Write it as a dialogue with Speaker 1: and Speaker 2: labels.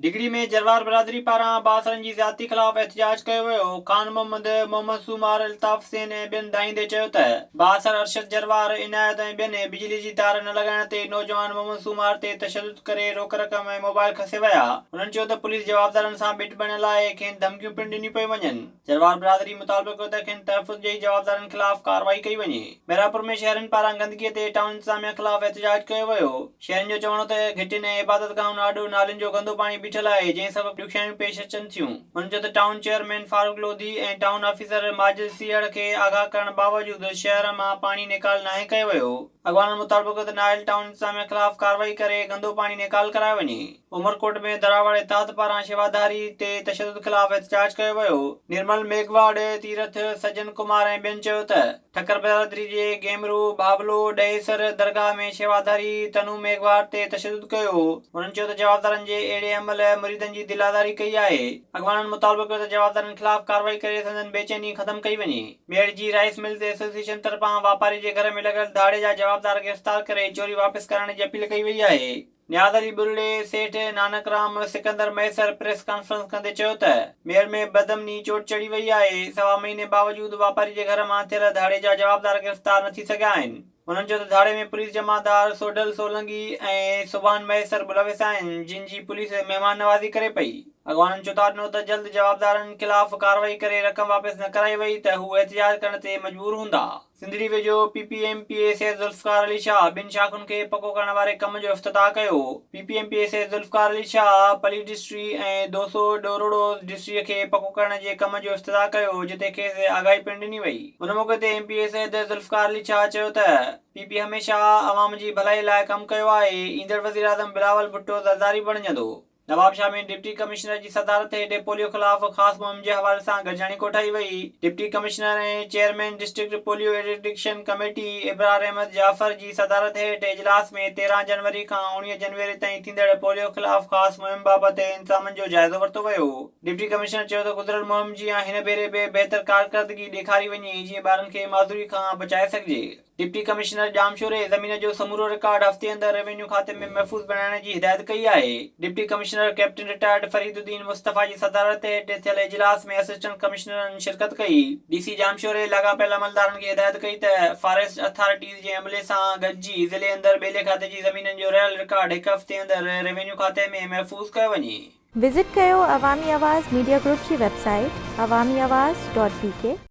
Speaker 1: ڊگهڙي ۾ جروار برادري پاران بااثرن جي زيادتي خلاف احتجاج ڪيو ويو، خان محمد، محمد سومار، الطاف حسين ۽ ٻين دانهيندي چيو ته بااثر ارشد جروار، عنايت ۽ ٻين بجلي جي تار نه لڳائڻ تي نوجوان محمد سومار تي تشدد ڪري روڪ رقم ۽ موبائل کسي ويا، هنن چيو ته پوليس جوابدارن سان ٻٽ بڻيل آهي کين ڌمڪيون پڻ ڏنيون پيون وڃن. جروار برادري مطالبو ڪيو ته کين تحفظ ڏئي جوابدارن خلاف ڪارروائي ڪئي وڃي. ميرانپور ۾ شهرين پاران گندگي تي ٽائون انتظاميا خلاف احتجاج ڪيو ويو. شهرين جو چوڻ هو ته گهٽين ۽ عبادتگاهن آڏو نالين جو گندو پاڻي بيٺل آهي جنهن سبب ڏکيائيون پيش اچن ٿيون. هنن چيو ته town chairman Farooq Lodhi ۽ town officer Majid Sehar کي آگاهه ڪرڻ باوجود شهر مان پاڻي نيڪال ناهي ڪيو ويو. اڳواڻن مطالبو ڪيو ته نااهل ٽائون انتظاميا خلاف ڪارروائي ڪري گندو پاڻي نيڪال ڪرايو وڃي. عمرڪوٽ ۾ دراوڙ اتحاد پاران شيواڌاري تي تشدد خلاف احتجاج ڪيو ويو، نرمل ميگهواڙ، تيرٿ، سجن ڪمار ۽ ٻين چيو ته ٺڪر برادري جي گيمرو، ڀاولو، ڏهيسر درگاهه ۾ شيواڌاري تنو ميگهواڙ تي تشدد ڪيو، هنن چيو ته جوابدارن جي اهڙي عمل مريدن جي دل آزاري ڪئي آهي، اڳواڻن مطالبو ڪيو ته جوابدارن خلاف ڪارروائي ڪري سندن بيچيني ختم ڪئي وڃي. ميهڙ جي رائيس ملز ايسوسيئيشن طرفان واپاري جي گهر ۾ لڳل ڌاڙي جا جوابدار گرفتار ڪري چوري واپس ڪرائڻ جي اپيل ڪئي وئي آهي. نياز علي ٻرڙي، سيٺ نانڪ رام، سڪندر مهيسر پريس ڪانفرنس ڪندي چيو ته ميهڙ ۾ بدامني چوٽ چڙهي وئي آهي، سوا مهيني باوجود واپاري جي گهر مان ٿيل ڌاڙي جا جوابدار گرفتار نه ٿي سگهيا آهن. هنن چيو ته ڌاڙي ۾ پوليس جمعدار سوڍل سولنگي ۽ سبحان مهيسر ملوث آهن، جن جي پوليس مهمان نوازي ڪري پئي. اڳواڻن چتاء ڏنو ته جلد جوابدارن خلاف ڪارروائي ڪري رقم واپس نه ڪرائي وئي ته هو احتجاج ڪرڻ تي مجبور هوندا. سنڌڙي ويجهو P P M P A Syed Zulfiqar Ali Shah ٻن شاخن کي پڪو ڪرڻ واري ڪم جو افتتاح ڪيو. P P M P A Syed Zulfiqar Ali Shah Pali ڊسٽري ۽ دوسو ڏوروڙو ڊسٽري کي پڪو ڪرڻ جي ڪم جو افتتاح ڪيو جتي کيس آگاهي پڻ ڏني وئي. ان موقعي تي M P A Syed Zulfiqar Ali Shah چيو ته پي پي هميشه عوام جي ڀلائي لاء ڪم ڪيو آهي، ايندڙ وزيراعظم بلاول ڀٽو زرداري بڻجندو. نوابشاهه ۾ ڊپٽي ڪمشنر جي صدارت هيٺ پوليو خلاف خاص مهم جي حوالي سان گڏجاڻي ڪوٺائي وئي. Deputy commissioner ۽ chairman district polio eradication committee Abrar Ahmed Jafar جي صدارت هيٺ اجلاس ۾ 13 جنوري کان 19 جنوري تائين ٿيندڙ پوليو خلاف خاص مهم بابت انتظامن جو جائزو ورتو ويو. ڊپٽي ڪمشنر چيو ته گذريل مهم جيان هن ڀيري به بهتر ڪارڪردگي ڏيکاري وڃي جيئن ٻارن کي معذوري کان بچائي سگهجي. ڊپٽي ڪمشنر ڄامشوري زمين جو سمورو رڪارڊ هفتي اندر روينيو کاتي ۾ محفوظ بڻائڻ جي هدايت ڪئي آهي. Deputy commissioner captain retired Farid Uddin Mustafa جي صدارت هيٺ ٿيل اجلاس ۾ اسسٽنٽ ڪمشنرن شرڪت ڪئي. ڊي سي ڄامشوري لاڳاپيل عملدارن کي هدايت ڪئي ته فاريسٽ اٿارٽيز جي عملي سان گڏجي ضلعي اندر ٻيلي کاتي جي زمينن جو رهيل رڪارڊ هڪ هفتي اندر روينيو کاتي ۾ محفوظ ڪيو وڃي.
Speaker 2: وزٽ ڪيو عوامي آواز ميڊيا گروپ جي web site Awami Awaz dot B K.